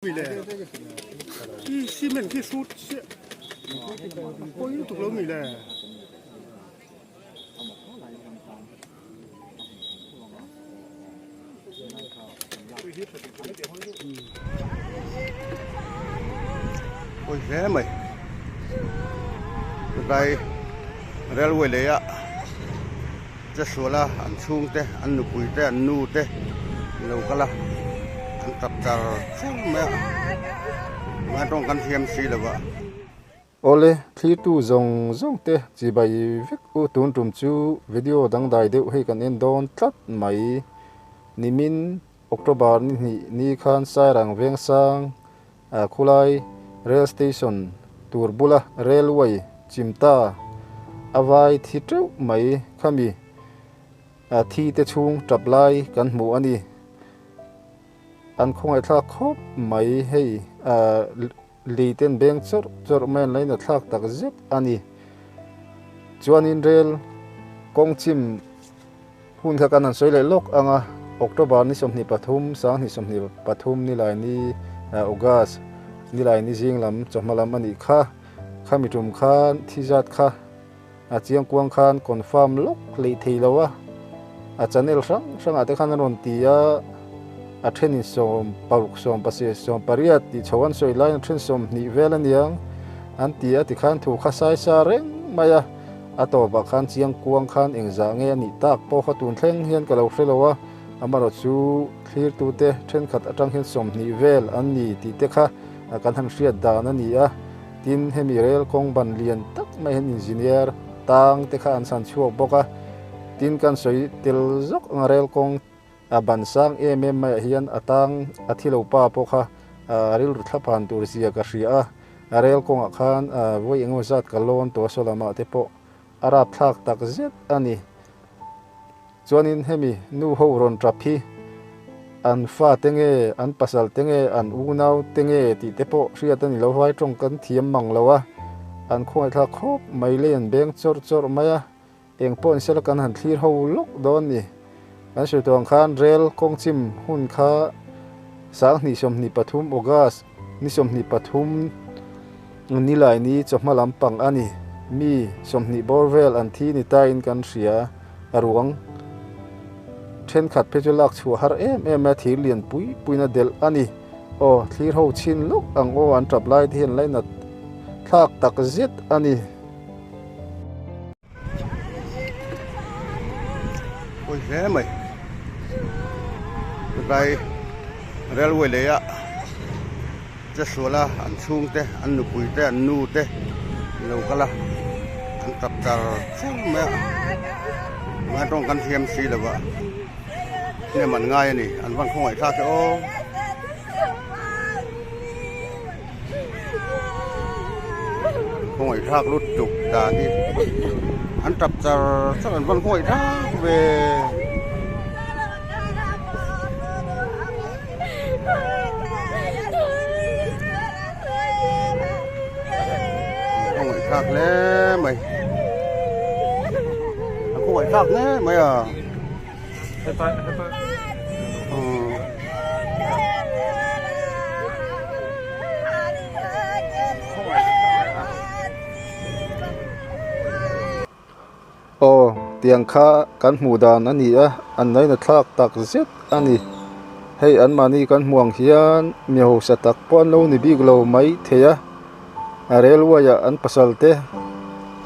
Mi le khi cement khi hrut chiah a pawi lutuk lo mi le. Pawi hle mai tlai railway lei ah che sual a an chhungte an nupui te an nu te an lo kal a an tap char char mai a tunlai tawng kan thiam si lo va. Awle, thlirtu zawng zawng te chibai vek u tun tum chu video dangdai deuh hei kan en dawn tlat mai. Nimin October ni hnih ni khan Sairang Vengsang khulai rail station tur bula railway chimta a vai thi teuh mai khami thi te chhung tap lai kan hmu a ni. An khawngaihthlak khawp mai hei Lei ten beng chawrh chawrh mai an laina thlak tak zet a ni. Chuanin rel kawng chim hun kha kan han sawi leh lawk ang a, October ni 23, 2023 nilai ni August nilai ni zing lam chawhma lam a nih kha. Khami tum khan thi zat kha a chiang kuang khan confirm lawk hleih thei lo a, a channel hrang hrangah te khan an rawn ti a, a thenin 16 18 18 tih chho an sawi laiin a then 20 vel aniang an ti a tikhan thu kha sai sa reng mai a, a tawpah khan chiang kuang khan engzah nge a nih tak pawh kha tun thleng hian ka lo hre lo a, amaherawhchu thlirtute thenkhat atang hian 20 vel an ni tih te kha kan han hriat dan a ni a. Tin, hemi rel kawng ban lian tak mai hian engineer tang te kha an chhan chhuak bawk a. Tin, kan sawi tel zawk ang a rel kawng a ban sang em em maiah hian a tang a thi lo pa pawh kha a rilru thla phan tur zia ka hria a. A rel kawngah khan vawi engemaw zat ka lawn tawh a saw lamah te pawh a rapthlak tak zet a ni. Chuanin hemi nu ho rawn tap hi an fa te nge, an pasal te nge, an unau te nge tih te pawh hriat a ni lo, vai tawng kan thiam mang lo a, an khawngaihthlak khawp mai lei an beng chawrh chawrh mai a, eng pawh in sela kan han thlir ho lawk dawn ni. Kan sawi tawh ang khan rel kawng chim hun kha 2023 August ni 23 nilai ni chawhma lampang a ni, mi 20 bawr vel an thi ni tain kan hria. A ruang thenkhat phei chu lak chhuah har em em a, thir lian pui puiin a delh a ni. Aw, thlir ho chhin lawk ang aw, an tap lai te hian lainat thlak tak zet a ni. Pawi hle mai. Tlai railway lei ah che sual a an chhungte an nupui te an nu te an lo kal a an tap char char mai a tunlai tawng kan thiam si lo va hnem an ngai a ni an van khawngaih thlak e aw. Khawngaih thlak lutuk dan hi an tap char char an van khawngaih thlak ve. Khawngaih thlak hle mai a khawngaih thlak hle mai a Aw, tiang kha kan hmuh dan a ni a, an ngaina thlak tak zet a ni. Hei anmahni kan hmuh ang hian mi hausa tak pawh an lo ni bik lo mai thei a, a railway ah an pasal te,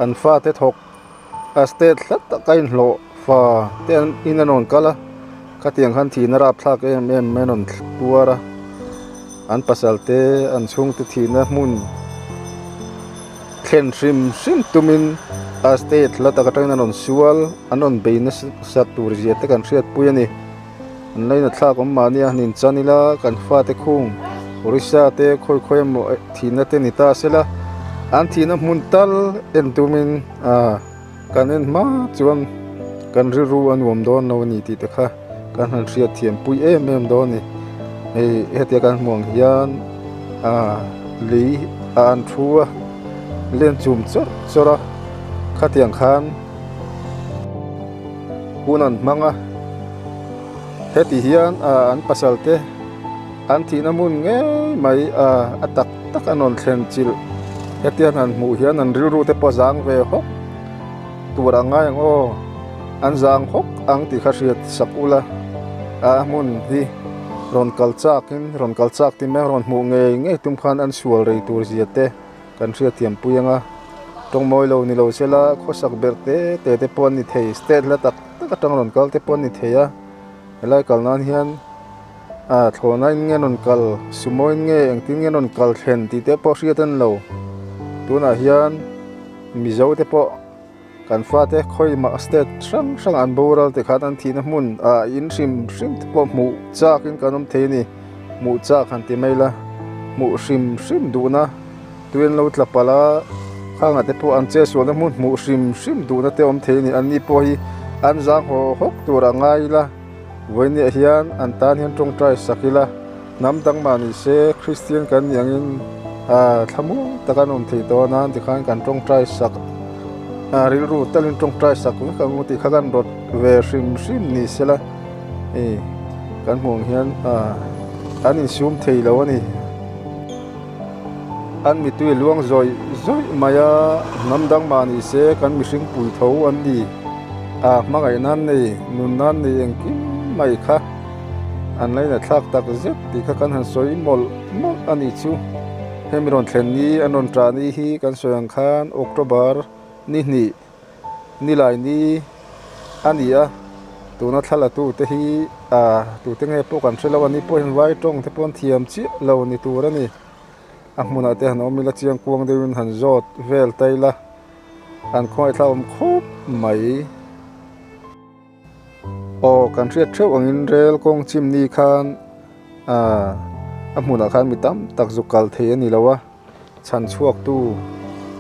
an fate thawk a state hlat tak a inhlawh fa te an in an rawn kal a, khatiang khan thihna rapthlak em em mai an rawn tuar a, an pasal te an chhungte thihna hmun. Thlen hrim hrim tumin a state hla tak atangin an rawn sual, an rawn bei nasa tur zia te kan hriatpui a ni. An laina thlak awm mahni a han inchan ila kan fate khung Orissa te khawi khawi emaw thihna te ni ta sela an thihna hmun tal en tumin ah kan en hma chuan kan rilru a nuam dawn lo a ni tih te kha kan han hriatthiam pui em em dawn a ni. Hei hetia kan hmuh ang hian ah lei ah an thu a len chum chawrh chawrh a khatiang khan hun an hmang a heti hian ah an pasal te. An thihna hmun ngei mai a a tak tak an rawn thlen chilh. Hetiang han hmuh hian an rilru te pawh a zang ve hawk tur ang ngai ang aw. An zang hawk ang tih kha hriat sak ula a hmun hi rawn kal chak in rawn kal chak ti mai rawn hmuh ngei ngei tum khan an sual rei tur zia te kan hriatthiam pui ang a. Tawng mawi lo ni lo sela khawsak ber te te te pawh an ni thei state hla tak tak atang rawn kal te pawh an ni thei a helai kal nan hian. A thlawhna in nge rawn kal sumo in nge engtin nge rawn kal thlen tih te pawh hriat a ni lo tunah hian mizo te pawh kan fate khawimah state hrang hrang an boral te khan an thihna hmun ah in hrim hrim te pawh hmuh chak in kan awm thei a ni hmuh chak han ti mai la hmuh hrim hrim duhna tui an lo tla palh a khangah te pawh an che sualna hmun hmuh hrim hrim duhna te awm thei a ni an ni pawh hi an zang haw hawk tur a ngai ila. Vawinia hian an tan hian tawngtai sak ila, hnam dang mah ni se Kristian kan nih angin thlamuang tak an awm thei tawh a nan tikhan kan tawngtai sak rilru talin tawngtai sak vek ang u tih kha kan rawt ve hrim hrim ni sela hei kan hmuh ang hian an insum thei lo a ni. An mitui a luang zawih zawih mai a, hnam dang mah ni se kan mihring pui tho an ni. A hmangaih nan nei, nun nan nei engkim mai kha an laina thlak tak zet tih kha kan han sawi mawlh mawlh a nih chu. Hemi rawn thlen ni, an rawn ṭah ni hi kan sawi ang khan October ni hnih Nilai ni a ni a, tuna thla la tute hi ah tute nge pawh kan hre lo a ni pawh hian vai tawng te pawh an thiam chiah lo ni tur a ni. A hmunah te han awm ila chiang kuang deuhin han zawt vel ta ila an khawngaih awm khawp mai. Aw kan hriat theuh angin rel kawng chim ni khan ah a hmunah khan mi tam tak zuk kal thei a ni lo a. Chhan chhuaktu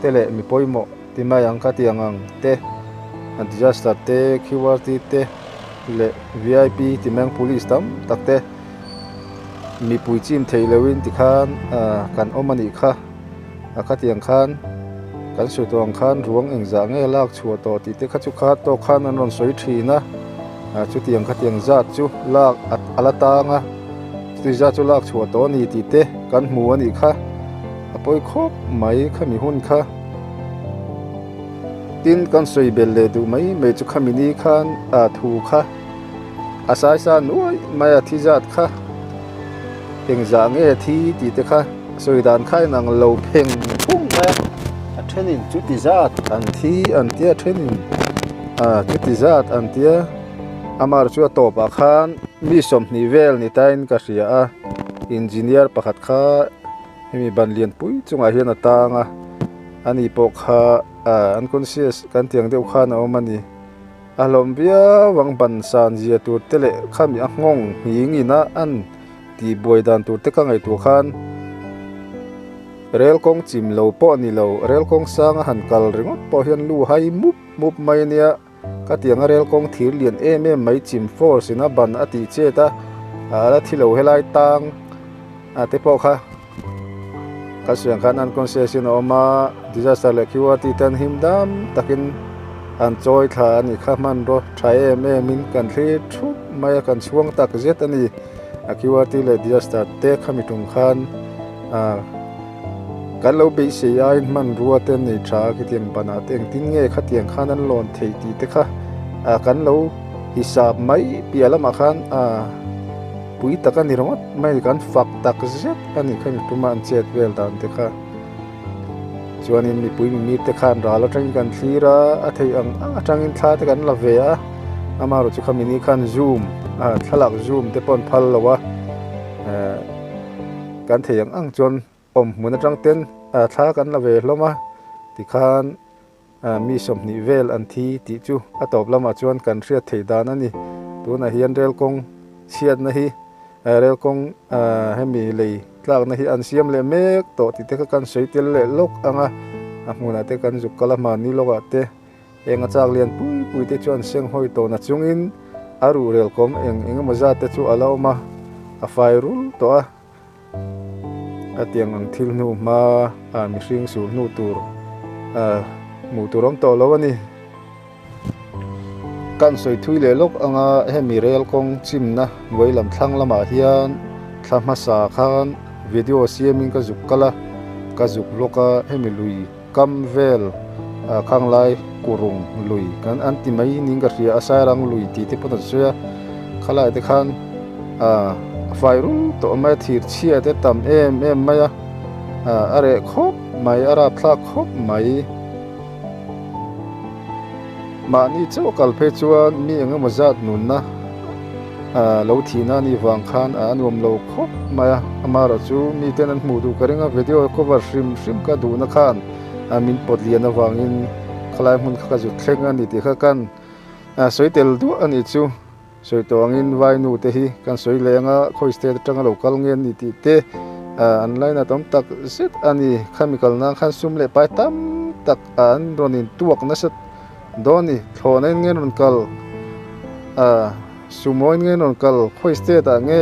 te leh mi pawimawh ti mai ang kha tiang ang te, an disaster te, QRT te leh vip ti mai ang police tam tak te mipui chim theih lohin tikhan ah kan awm a nih kha a khatiang khan kan sawi tawh ang khan ruang engzah nge lak chhuah tawh tih te kha chu kha tawk khan an rawn sawi thin a ah chutiang khatiang zat chu lak a la tang a. Chuti zat chu lak chhuah tawh a ni tih te kan hmu a nih kha a pawi khawp mai khami hun kha. Tin kan sawi belh leh duh mai mai chu khami ni khan a thu kha a saisa nuai mai a thi zat kha engzah nge thi tih te kha sawi dan kha inang lo pheng phung mai a, a thenin chuti zat an thi an tia a thenin ah chuti zat an tia. Amar chu a tawpah khan mi 20 vel ni tain ka hria a, engineer pakhat kha hemi ban lian pui chungah hian a tang a, ani pawh kha ah unconscious kan tih ang deuh khan a awm a ni. A hlawm viau ang ban san zia tur te leh khami a nghawng nghing ina an tih buai dan tur te ka ngaihtuah khan rel kawng chim lo pawh a ni lo, rel kawng sanga han kal ringawt pawh hian lu hai mup mup mai a nia. Ka tiang a rel kawng thir lian em em mai chim force in a ban a tih chet a, a la thi lo helai tang a te pawh kha ka sawi ang khan unconscious in a awm a, disaster leh QRT te an him dam takin an chawi thla a nih kha hmanraw tha em em in kan thlir thup mai a kan chhuang tak zet a ni a QRT leh disaster te khami tum khan ah. Kan lo beisei aiin hmanrua te an nei tha a, khitiang banah te engtin nge khatiang khan an lawn theih tih te kha ah kan lo hisap mai piah lamah khan ah pui tak a ni ringawt mai kan fak tak zet a nih kha mituma an chet vel dan te kha. Chuanin mipui mimir te khan ral atangin kan thlir a, a theih ang ang atangin thla te kan la ve a, amaherawhchu kha mini khan zoom ah thlalak zoom te pawh an phal lo a eh. Kan thei ang ang chuan awm hmun atang ten thla kan la ve hlawm a, tikhan mi 20 vel an thi tih chu a tawp lamah chuan kan hriat theih dan a ni. Tunah hian rel kawng chhiatna hi rel kawng hemi lei tlakna hi an siam leh mek tawh tih te kha kan sawi tel leh lawk ang a, a hmunah te kan zuk kal a hmanni lawkah te Eng a chak lian pui pui te chu an seng hawi tawh na chungin a ruhrel kawm eng eng emaw zat te chu a la awm a, a fai rul tawh a. A tiang ang thil hnu hma a mihring sur hnu tur a hmuh tur awm tawh lo a ni. Kan sawi thui leh lawk anga hemi rel kawng chimna hnuai lam thlang lamah hian. Thla hmasa khan video siamin ka zuk kal a, ka zuk vlog a, hemi lui kam vel khanglai kurung lui kan an ti mai niin ka hria a, sairang lui tih te pawn an sawi a, khalai te khan a fai rum tawh mai a, thir chhia te tam em em mai a, a reh khawp mai, a rapthlak khawp mai. Mahni chauh kal phei chuan mi eng emaw zat nunna lo thihna a nih vang khan a nuam lo khawp mai a, amaherawh chu miten an hmuh duh ka ring a, video cover hrim hrim ka duhna khan min pawt lian avangin khalai hmun kha ka zut thleng a ni tih kha kan sawi tel duah a nih chu. Sawi tawh angin vainu te hi kan sawi leh anga khawi state atanga lo kal nge an ni tih te an lainat awm tak zet a ni. Khami kal nan khan sum leh pai tam tak an rawn in tuak nasa dawn a ni. Thlawhna in nge an rawn kal sumo in nge an rawn kal khawi state ah nge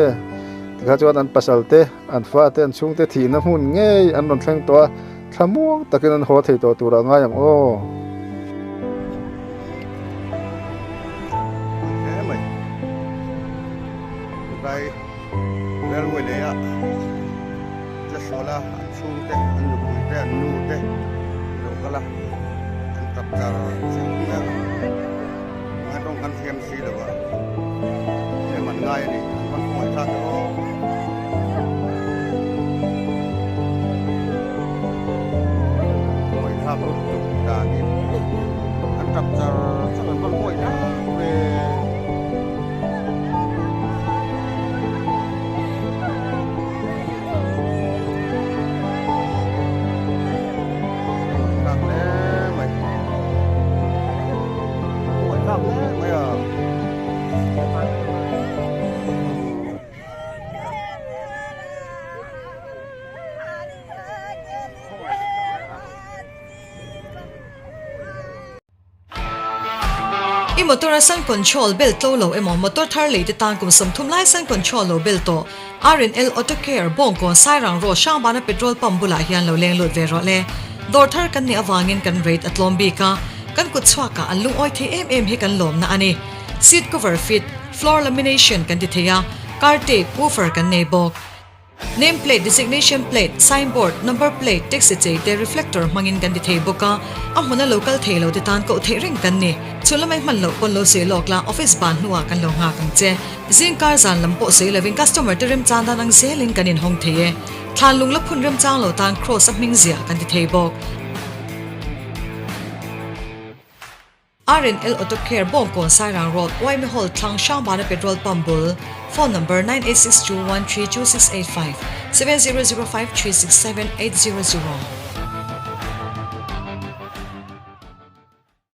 tikha chuan an pasal te an fa te an chhungte thihna hmun ngei an rawn thleng tawh a thlamuang takin an haw thei tawh tur ah ngai ang aw. Hle mai tlai railway lei ah chesual a an chhungte an nupui te an nu te lo kal a an tap char char mai a ngai tawng kan thiam si lo a em an ngai a ni an van khawngaih thlak e aw. Khawngaih thlak lutuk danin an tap char char an van khawngaih thlak ve. Khawngaih thlak hle mai khawngaih thlak hle mai a. I motor a sun control bel tlo lo emaw motor thar lei te tan kum 30 lai sun control lo bel tawh RNL Auto Care Bawngkawn Sairang Road Hrangbana petrol pump bulah hian lo leng lut ve rawh le. Dawr thar kan nih avangin kan rate a tlawm bik a, kan kut chhuakah an lungawi thei em em hi kan lawmna a ni. Seat cover fit, floor lamination kan ti thei a, car tape, woofer kan nei bawk. Name plate, designation plate, sign board, number plate, taxi chei te reflector hmangin kan ti thei bawk a, a hmuna lo kal thei lo te tan koh theih reng kan ni. Chhun lamai hman loh pawn lo sawi lawk la, office ban hnuah kan lo nghak ang che. Zing kar zan lam pawh sawi lovin customer te remchang dan ang zelin kan inhawng thei e. Thlan lung la phun remchang lo tan cross a hming ziah kan ti thei bawk. RNL Auto Care Bawngkawn Sairang Road Waimi Hall thlang Hrangbana Petrol Pump bul Phone Number 9862132685 7005367800.